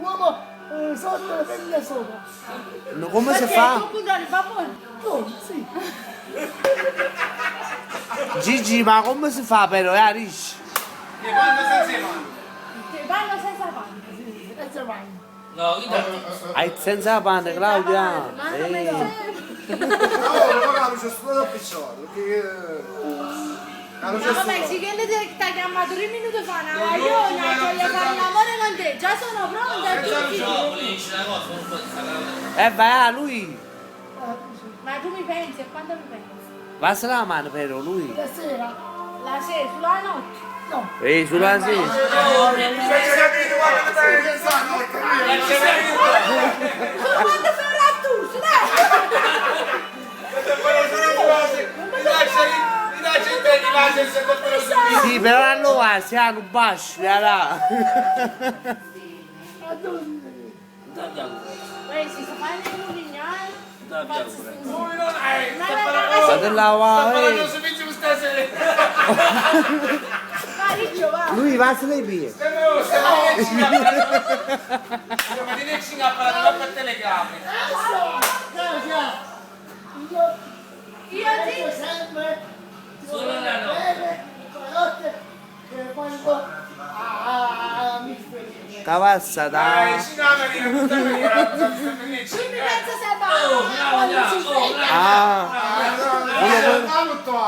Uomo sotto e femmina sopra. No, come si Perché fa? tu controlli fa buono. No, sì. Gigi, ma come si fa però, eh, Ricci? Che vanno senza i panni. Che vanno senza panni. Sì, senza panni. No, chi t'ha detto? Hai senza pane, Claudia. Ma come Eh. lo No, ma c'è stato appicciato, perché... La Ma luce è vabbè, sì che ti ha chiamato 3 minuti fa, una guagliona, che voglio fare l'amore con te, già sono pronta, Senza tu luce. No, volevi dire una cosa, non puoi stare Eh vai, ah, lui. Ma tu mi pensi, e quando mi pensi? Passa la mano però, lui. La sera? La sera, sulla notte. No. Ehi, sulla sera. Senza capito, guarda che stai pensando, Solo quando sono rattuso, dai! Mi lascia il te, mi lascia il secondo Sì, però allora si hanno un bacio, là. A dove? Questi si fanno i mulignani. Lui non è, sta Ma no, parlando. Fate là, Sta va, parlando eh. su Vinci stasera. Va, Riccio, va! Lui va sulle vie. Stiamo stamattina ci ha parlato per telecamera. Adesso, Claudia, io Io ti... penso sempre, ti Solo voglio la notte. bene, la notte, che quando ah, mi felice. Cavassa Dai, da. ci dà Tu mi pensi sempre Oh, a quando bravo, si oh, sveglia. bravo. Ah. Ah,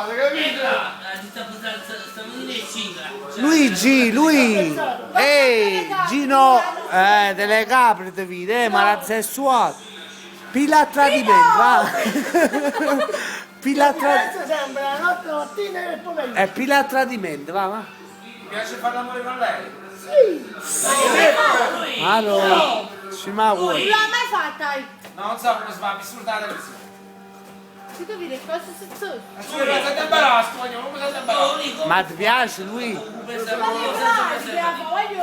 capito? Stamattina è 5. Luigi, lui. Ehi, Gino, delle capre ti vede, ma la sessuale. Pila a tradimento, va. Pila a tradimento. Penso sempre la notte, la mattina e il pomeriggio. È pila a tradimento, va, va. Ti piace fare l'amore con lei? Sì, Allora, ci ma Non vuoi. l'ho mai fatta io. No, non so come si fa, mi sul dalla televisione. Tu devi dire cosa succede. Ma tu non sei imbarazzo, voglio, come sei imbarazzo? Ma ti piace lui? Ma mi piace, voglio.